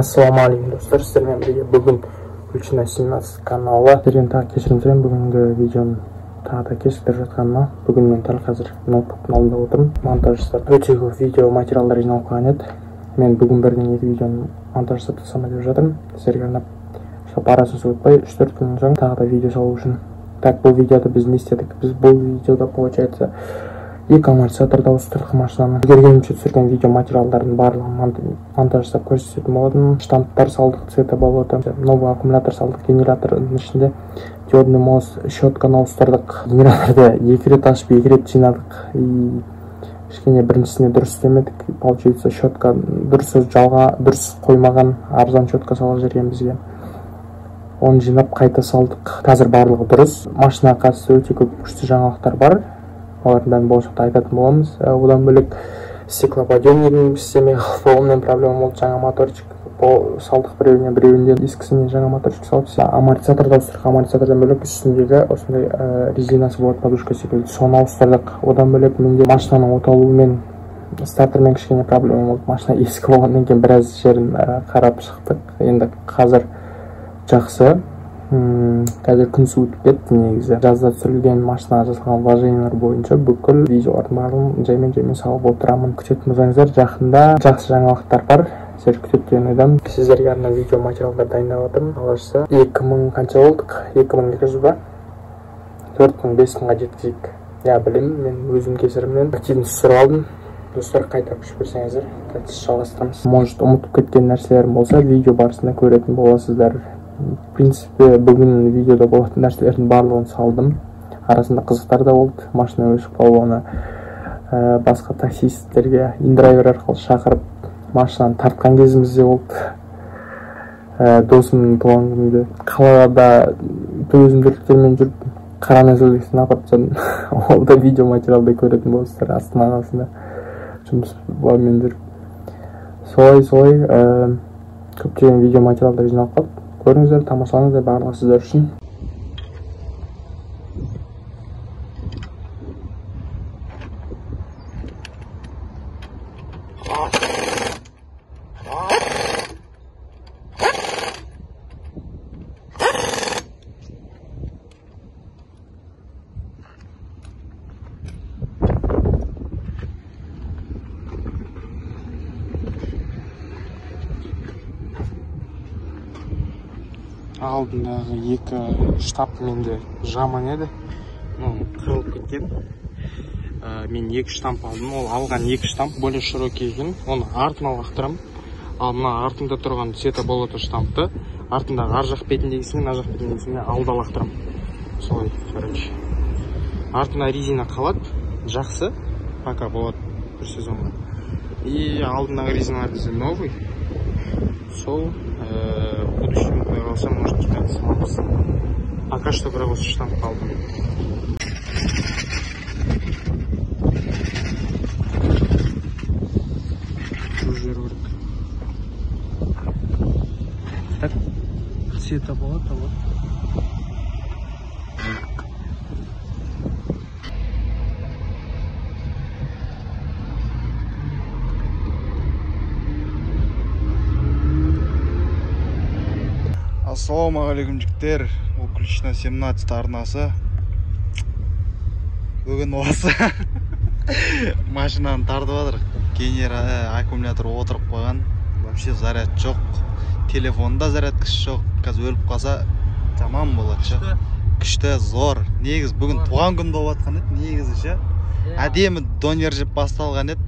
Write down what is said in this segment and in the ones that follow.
Ассалаумағалейкум достар, сіздермен бірге бүгін Ключ 17 каналы. Сіздерден тағы кешірім сұраймын, бүгінгі видеоны тағы да кешіктіріп жатқаныма. Бүгін мен дәл қазір ноутбуктың алдында отырмын, монтаж жасап. Өте көп видео материалдар жиналып қалған еді. Мен бүгін бірден екі видеоны монтаж жасап тастамай деп жатырмын. Сіздерге арнап жалпы арасын суытпай 3-4 күннен соң тағы да видео салу үшін. Так, бұл видеода біз не істедік? Біз бұл видеода, получается, екі амортизаторды ауыстырдық машинаның. Үлгергенімше түсірген видео материалдардың барлығын монтаж жасап көрсететін болатынмын. Штамптар салдық, цветоболоты, новый аккумулятор салдық, генератордың ішінде диодный мост, щетканы ауыстырдық. Генераторды екі рет ашып, екі рет жинадық. И кішкене біріншісіне дұрыс істемедік. Получается, щетка дұрыс жалға, дұрыс қоймаған, арзан щетка салып жіберген бізге. Оны жинап қайта салдық. Қазір барлығы дұрыс. Машинаға қатысты өте көп күшті жаңалықтар бар. Олардың бәрін болашақта айтатын боламыз. Одан бөлек стеклоподъемнигім істемей қалды, онымен проблема болды. Жаңа моторчик салдық біреуіне, біреуінде ескісіне жаңа моторчик салып, амортизаторды ауыстырдық. Амортизатордан бөлек үстіндегі осындай резинасы болады, подушка секілді, соны ауыстырдық. Одан бөлек менде машинаның оталуымен, стартермен кішкене проблема болды. Машина ескі болғаннан кейін біраз жерін қарап шықтық. Енді қазір жақсы. Қазір күн суытып кетті негізі. Жазда түсірілген машинаға жасалған вложениялар бойынша бүкіл видеолардың барлығын жаймен-жаймен салып отырамын. Күтетін болсаңыздар, жақында жақсы жаңалықтар бар. Сіздер күтеді деген ойдамын. Сіздерге арнап видео материалдар дайындап жатырмын. Алла жазса, 2000 қанша болдық? 2200 ба? 4000, 5000-ға жеткізейік. Я білемін, мен өзім кесірімнен активін түсіріп алдым. Достар, қайта күш берсеңіздер, процесс жалғастырамыз. Может, ұмытып кеткен нәрселерім болса, видео барысында көретін боласыздар. В принципе, бүгін видеода болатын нәрселердің барлығын салдым. Арасында қызықтар да болды. Машина өшіп қалып, оны басқа таксистерге индрайвер арқылы шақырып, машинаны тартқан кезіміз де болды. Досымның туған күнінде қалада өзімділіктермен жүріп, қара нәзілдіксін апарып тастадым. Ол да видео материалда көретін боласыздар. Астана қаласында жұмыс бабымен жүріп. Солай-солай көптеген видео материалдар жиналып қалды. Көріңіздер, тамашалаңыздар, барлығы сіздер үшін. Алдындағы екі штаб менде жаман еді, қырылып кеткен. Мен екі штамп алдым. Ол алған екі штамп более широкий екен, оны артына лақтырамын. Ал мына артында тұрған цветоболоты штампты артындағы ар жақ бетіндегісіне, мына жақ бетіндегісіне алда лақтырамын. Солай, короче. Артына резина қалады, жақсы, пока болады бір сезонға. И алдындағы резиналар бізде новый. Сол в будущем құдай қаласа, может, китайцы саламыз. Пока что бірақ осы штамп алдым. Жіберу керек. Так, цвета болады, вот. Ассалаумағалейкум жігіттер, ол Ключ 17 арнасы. Бүгін осы машинаны тартып жатыр. Аккумулятор отырып қойған. Вообще заряд жоқ. Телефонда зарядкасы жоқ. Қазір өліп қалса жаман болады ше. Күшті, зор. Негізі бүгін туған күн болып жатқан еді, негізі ше. Әдемі донер жеп басталған еді.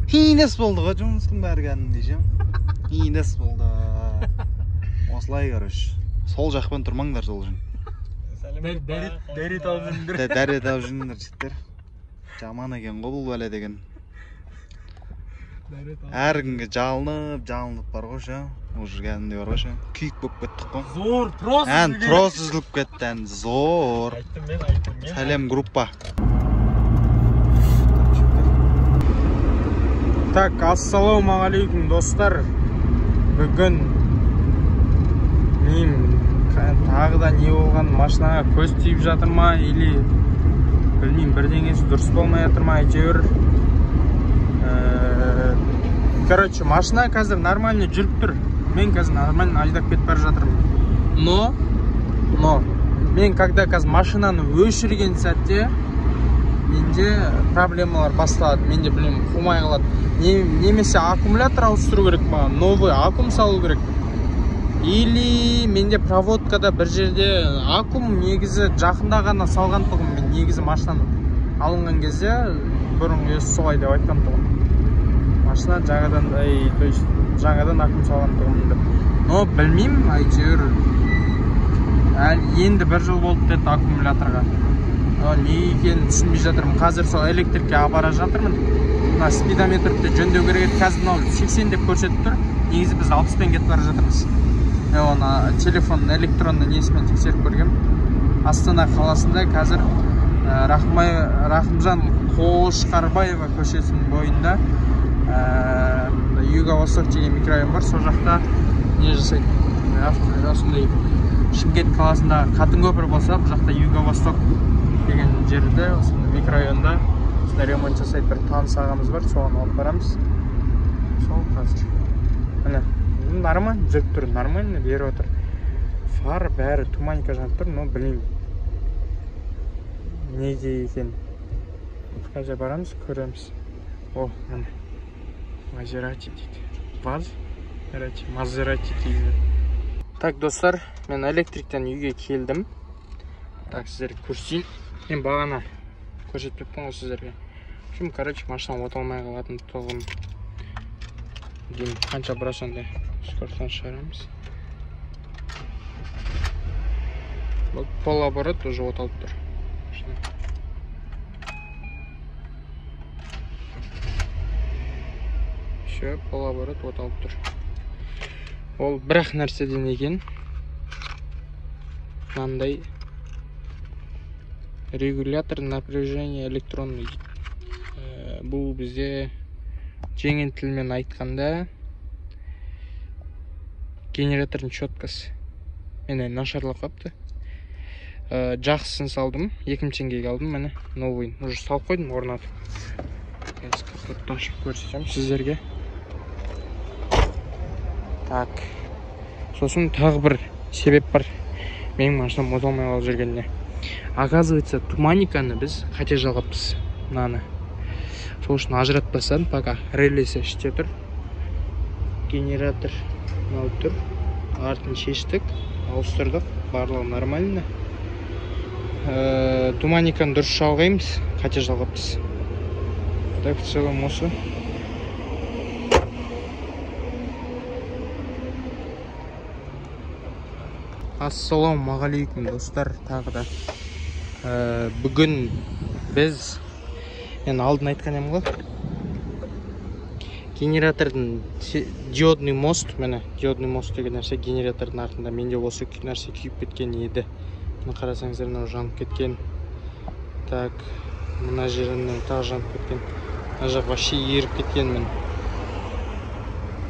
Хинес болды ғой жұмыстың бәрі кәдімгідей ше. Хинес болды. Осылай, короче. Сол жақпен тұрмаңдар сол үшін. Дәрет алып жүріңдер. Дәрет алып жүріңдер, жігіттер. Жаман екен ғой бұл бәле деген. Әр күнге жалынып, жалынып бар ғой ше. Уже кәдімгідей бар ғой ше. Күйік болып кеттік қой. Зор, трос үзілген. Ән, трос үзіліп кетті, ән, зор. Айттым мен, айттым мен. Сәлем группа. Так, ассалаумағалейкум достар. Бүгін мен тағы да не болған, машинаға көз тиіп жатыр ма, или білмеймін, бірдеңесі дұрыс болмай жатыр ма, әйтеуір Короче, машина қазір нормально жүріп тұр. Мен қазір нормально айдап кетіп бара жатырмын. Но мен когда қазір машинаны өшірген сәтте менде проблемалар басталады. Менде білмеймін, қумай қалады. Немесе аккумулятор ауыстыру керек маған, новый аккум салу керек. Или менде проводкада бір жерде аккум негізі жақында ғана салған тұғым. Мен негізі машинаны алынған кезде бұрын өзі солай деп айтқан тұғым. Машина жаңадан, то есть жаңадан аккум салған тұғым деп. Но білмеймін, әйтеуір әлі енді бір жыл болды деді аккумуляторға. Не екенін түсінбей жатырмын. Қазір сол электрикке апара жатырмын. Мына спидометрді жөндеу керек еді. Қазір мынау 80 деп көрсетіп тұр. Негізі біз 60-пен кетіп бара жатырмыз. Мен оны телефонның электронды несімен тексеріп көргем. Астана қаласында қазір Рахымжан Қошқарбаева көшесінің бойында Юго-Восток деген микрорайон бар. Сол жақта не жасайды? Осындай Шымкент қаласында Қатынкөпір болса, бұл жақта Юго-Восток деген жерде, осындай микрорайонда осындай ремонт жасайды бір таныс ағамыз бар, соған алып барамыз. Сол қазір. Міне, нормально жүріп тұр, нормально беріп отыр. Фар бәрі туманка жанып тұр, но білмеймін неге екен. Қазір барамыз, көреміз. О, міне. Мазерати дейді. Ваз? Мазерати дейді. Так, достар, мен электриктен үйге келдім. Так, сіздерге көрсетейін. Мен бағана көрсетпеппін ғой сіздерге. В общем, короче, машина от алмай қалатын тұғын. Деймін, қанша бұрасанды скоростан шығарамыз. Бұл полуоборот уже от алып тұр. Все, полуоборот от алып тұр. Ол бірақ нәрседен екен. Мынандай регулятор напряжения электронный. Бұл бізде жеңіл тілмен айтқанда генератордың щеткасы. Міне нашарлап қапты. Жақсысын салдым, 2000 теңгеге алдым, міне новыйын. Уже салып қойдым, орнатып. Қазір капотты ашып көрсетемін сіздерге. Так. Сосын тағы бір себеп бар менің машинам от алмай қалып жүргеніне. Оказывается, туманиканы біз қате жалғаппыз мынаны. Сол үшін ажыратып тастадым, пока релесі іште тұр. Генератор мынау тұр. Артын шештік, ауыстырдық, барлығы нормально. Туманиканы дұрыс жалғаймыз, қате жалғаппыз. Так, в целом осы. Ассалаумағалейкум, достар, тағы да. Бүгін біз, мен алдын айтқан едім ғой, генератордың диодный мост, міне, диодный мост деген нәрсе генератордың артында. Менде осы нәрсе күйіп кеткен еді. Мына қарасаңыздар, мынау жанып кеткен. Так, мына жерінен тағы жанып кеткен. Мына жақ вообще еріп кеткен, міне.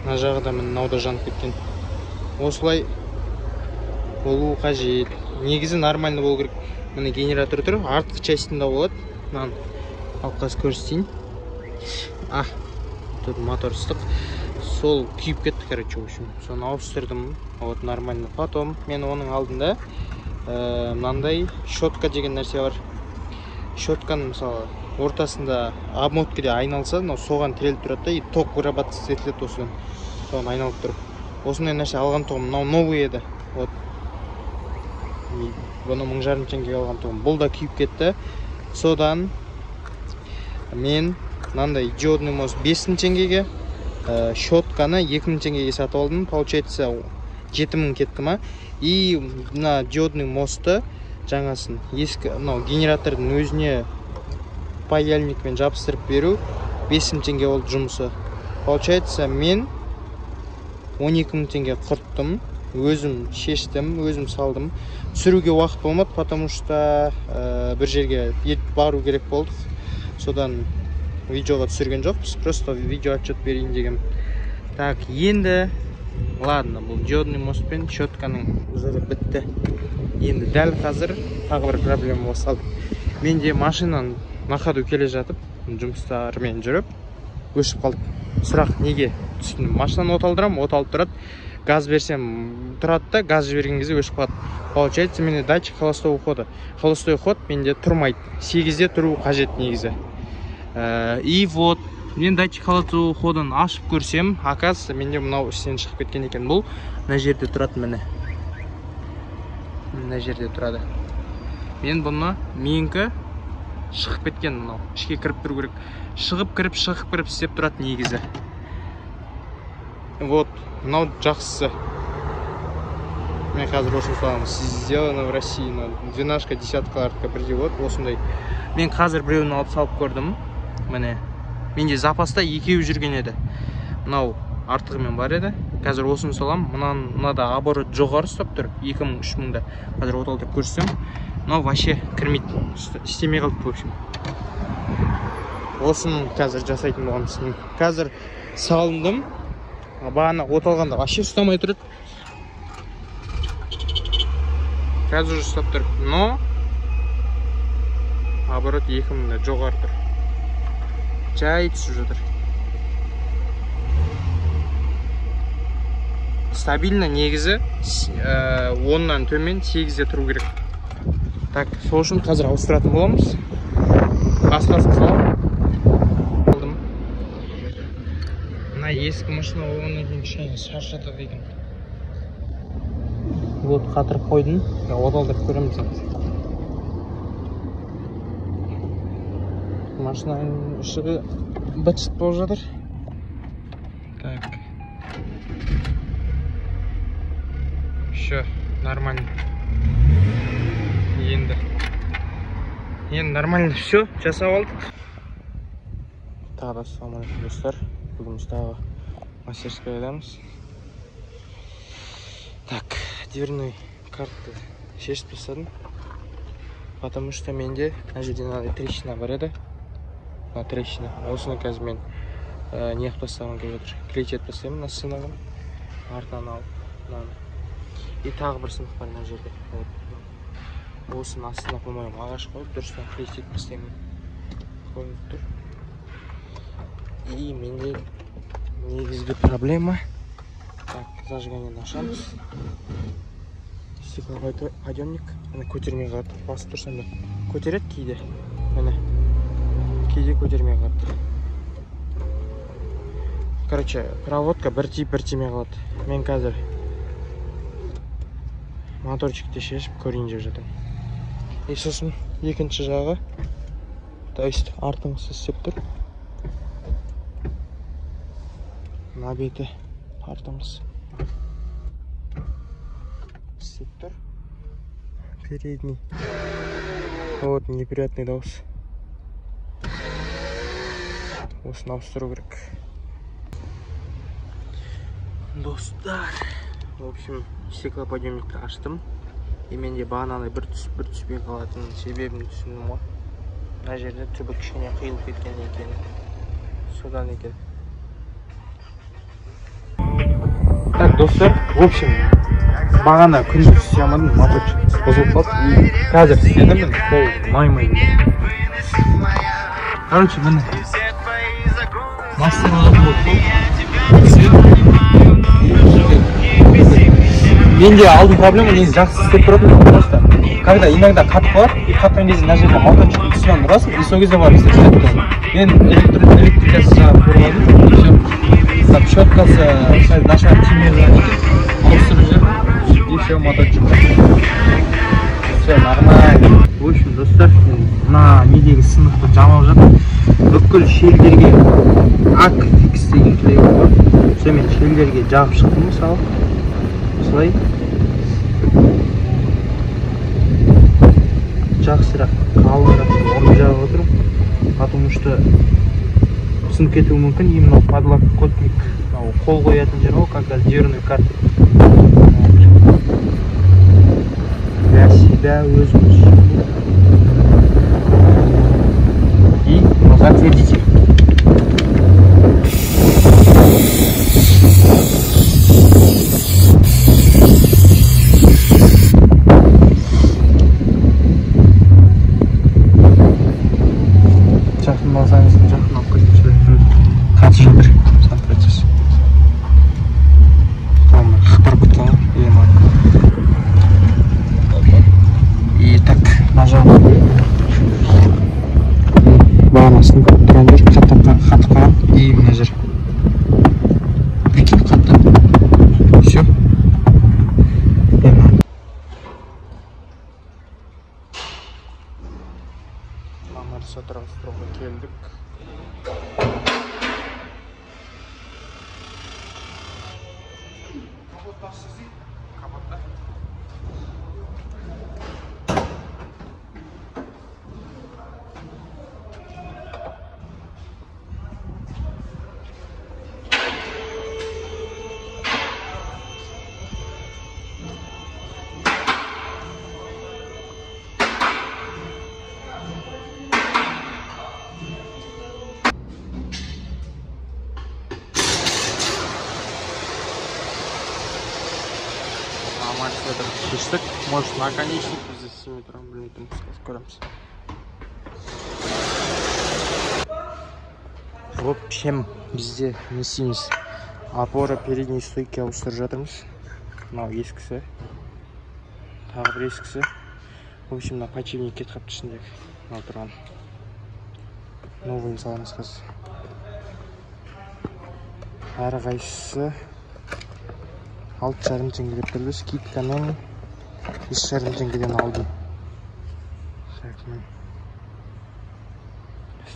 Мына жағы да, міне, мынау да жанып кеткен. Осылай болу қажет. Негізі нормально болу керек. Міне генератор тұр, артқы частында болады. Мынаны алып қазір көрсетейін. А, тут мотор ыстық. Сол күйіп кетті, короче, в общем. Соны ауыстырдым. Вот нормально. Потом мен оның алдында мынандай щетка деген нәрсе бар. Щетканың мысалы ортасында обмоткіде айналса, мынау соған тіреліп тұрады да, и ток вырабатываться етіледі осыдан. Соған айналып тұрып. Осындай нәрсе алған тұғым. Мынау новый еді. Вот. Бұны 1500 теңгеге алған тұғым. Бұл да күйіп кетті. Содан мен мынандай диодный мост 5000 теңгеге, щетканы 2000 теңгеге сатып алдым. Получается 7000 кетті ма. И мына диодный мостты жаңасын ескі мынау генератордың өзіне паяльникпен жабыстырып беру 5000 теңге болды жұмысы. Получается мен 12000 теңге құрттым. Өзім шештім, өзім салдым. Түсіруге уақыт болмады, потому что бір жерге бару керек болдық. Содан видеоға түсірген жоқпыз, просто видео отчет берейін деген. Так, енді ладно, бұл диодный мост пен щетканың жыры бітті. Енді дәл қазір тағы бір проблема басталды. Менде машинаны на ходу келе жатып, жұмыстармен жүріп, өшіп қалды. Сұрақ неге? Түсіндім. Машинаны от алдырамын, от алып тұрады. Газ берсем тұрады да, газ жіберген кезде өшіп қалады. Получается, менде датчик холостого хода. Холостой ход менде тұрмайды. 8-де тұру қажет негізі. И вот мен датчик холостого ходан ашып көрсем, оказывается, менде мынау істен шығып кеткен екен. Бұл мына жерде тұрады, міне. Мына жерде тұрады. Мен бұны, менікі шығып кеткен мынау. Ішке кіріп тұру керек. Шығып кіріп, шығып кіріп істеп тұрады негізі. Вот, мынау жақсысы. Мен қазір осыны саламын. Сделано в России. Двенашка, десяткалардікі бірдей болады. Осындай. Мен қазір біреуін алып салып көрдім. Міне. Менде запаста екеуі жүрген еді. Мынау артығымен бар еді. Қазір осыны саламын. Мынада оборот жоғары ұстап тұр. 2000, 3000-да. Қазір от алдырып көрсем. Мынау вообще кірмейді. Істемей қалды, в общем. Осыны қазір жасайтын боламыз. Қазір салындым. Бағана от алғанда вообще ұстамай тұрды. Қазір ұстап тұр. Но оборот 2000-да жоғары тұр. Жай түсіп жатыр. Стабильно негізі 10-нан төмен 8-де тұру керек. Так, сол үшін қазір ауыстыратын боламыз. Басқасын саламын. Алдым. Мына ескі машина болғаннан кейін кішкене шаршатады екен. Вот, қатырып қойдым. От алдырып көреміз енді. Машинаның іші быт-шыт болып жатыр. Так. Все, нормально. Енді. Енді нормально все, жасап алдық. Тағы да ассалаумағалейкум достар. Бүгін біз тағы мастерскойдамыз. Так, дверной картты шешіп тастадым. Потому что менде мына жерде мынандай трещина бар еді. Мына трещина. Осыны қазір мен не қылып тастағым келіп отыр. Клеить етіп тастаймын мына сынығын. Артынан алып мынаны. И тағы бір сынық бар мына жерде. Вот. Осының астына по-моему ағаш қойып дұрыстап клеить етіп тастаймын. Көрініп тұр. И менде негізгі проблема. Так, зажигание ашамыз. Стеклоподъемник. Міне көтермей қалады. Басып тұрсам да көтереді кейде. Міне. Кейде көтермей қалады. Короче, проводка бір тиіп, бір тимей қалады. Мен қазір моторчикті шешіп көрейін деп жатырмын. И сосын екінші жағы, то есть артыңғысы істеп тұр. Мына беті артыңғысы істеп тұр. Передний. Вот неприятный дауыс. Осыны ауыстыру керек. Достар, в общем, стеклоподъемникті аштым. И менде бағанағыдай бір түсіп, бір түспей қалатын себебін түсіндім ғой. Мына жерде түбі кішкене қиылып кеткен екен. Содан екен. Так, достар, в общем, бағана күндіз түсе алмадым, моторчик бұзылып қалды. И қазір істедім, міне, қол маймай. Короче, міне. Мастер болды. Менде алдын проблема негізі жақсы істеп тұратын, просто когда иногда қатып қалады, и қатқан кезде мына жерде моторчиктің тұсынан ұрасың, и сол кезде барып істеп шығады. Мен электрикасы жағын көріп алдым, и все. Там щеткасы сәл нашар тимей екен, ауыстырып жібердім, и все, моторчик. Все нормально. В общем, достар, мен мына недегі сынықты жамап жатырмын. Бүкіл шелдерге ак фикс деген клей бар. Сонымен шелдерге жағып шықтым, мысалы. Осылай жақсырақ, қалыңырақ ұрып жағып отырмын, потому что сынып кетуі мүмкін. И мынау подлокотник, мынау қол қоятын жер ғой, как раз дверной карта. Для себя өзім үшін. И затвердитель. Жақын алсаңыз, жақын алып кетіп қатып жатыр. Мына жағынан бағана сынып тұрған жер қатып қалған. И мына жер. Прикинь, қатты. Все. Амортизатор ауыстыруға келдік. Капотта. Амортизатор шештік. Может, наконечник бізде істемей тұрған, білмейтін, қазір көреміз. В общем, бізде не істейміз? Опора передней стойки ауыстырып жатырмыз. Мынау ескісі, тағы бір ескісі. В общем, мына подшипник кетіп қалыпты ішіндегі. Мынау тұрған. Новыйын саламыз қазір. Әрқайсысы 6,5 теңге деп тұрды. Скидкамен 5,5 теңгеден алдым. Так, міне.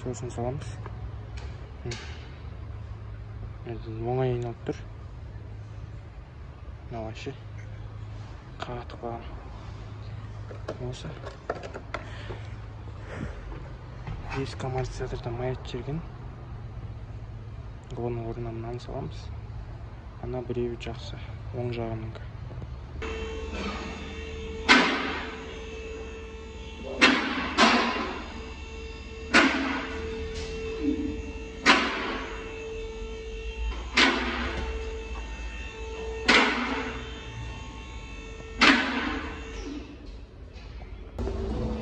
Сосын саламыз. Оңай айналып тұр. Мынау вообще қатып қалған. Осы. Ескі амортизаторда маят жерген. Оның орнына мынаны саламыз. Ана біреуі жақсы, оң жағыныкі.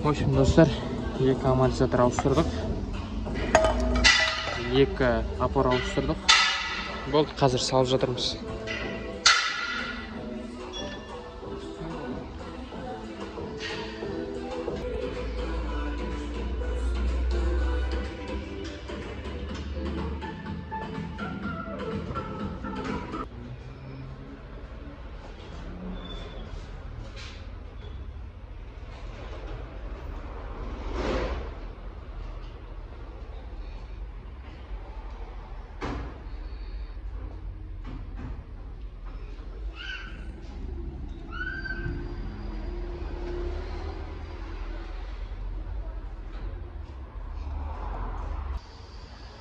В общем, достар, 2 амортизатор ауыстырдық, 2 опора ауыстырдық. Болды, қазір салып жатырмыз.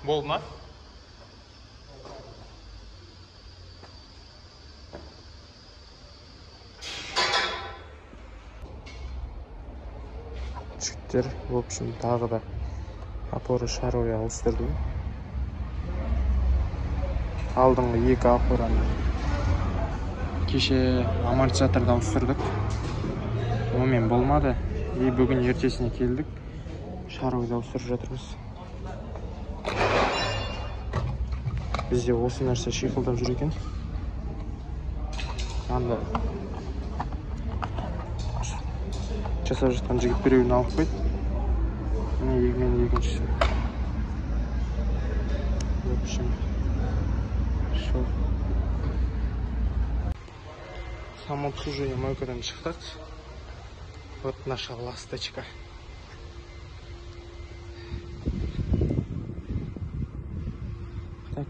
Болды ма? Жігіттер, в общем, тағы да опора шаровый ауыстырдым. Алдыңғы 2 опораны кеше амортизаторды ауыстырдық. Онымен болмады. И бүгін ертесіне келдік. Шаровыйды ауыстырып жатырмыз. Бізде осы нәрсе шиқылдап жүр екен. Анда жасап жатқан жігіт біреуін алып қойды. Міне мен екіншісі. В общем, сол. Самообслуживание мойкадан шықтық. Вот наша ласточка. Так,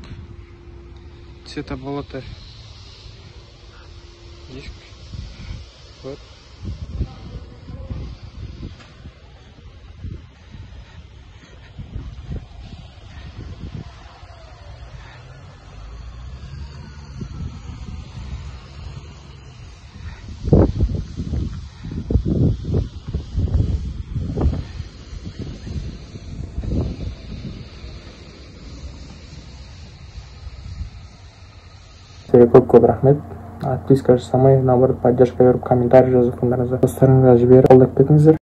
цвета болота диск. Вот. Көп-көп рахмет. Отписка жасамай, наоборот, поддержка беріп, комментарий жазып, достарыңызға жіберіп, қолдап кетіңіздер.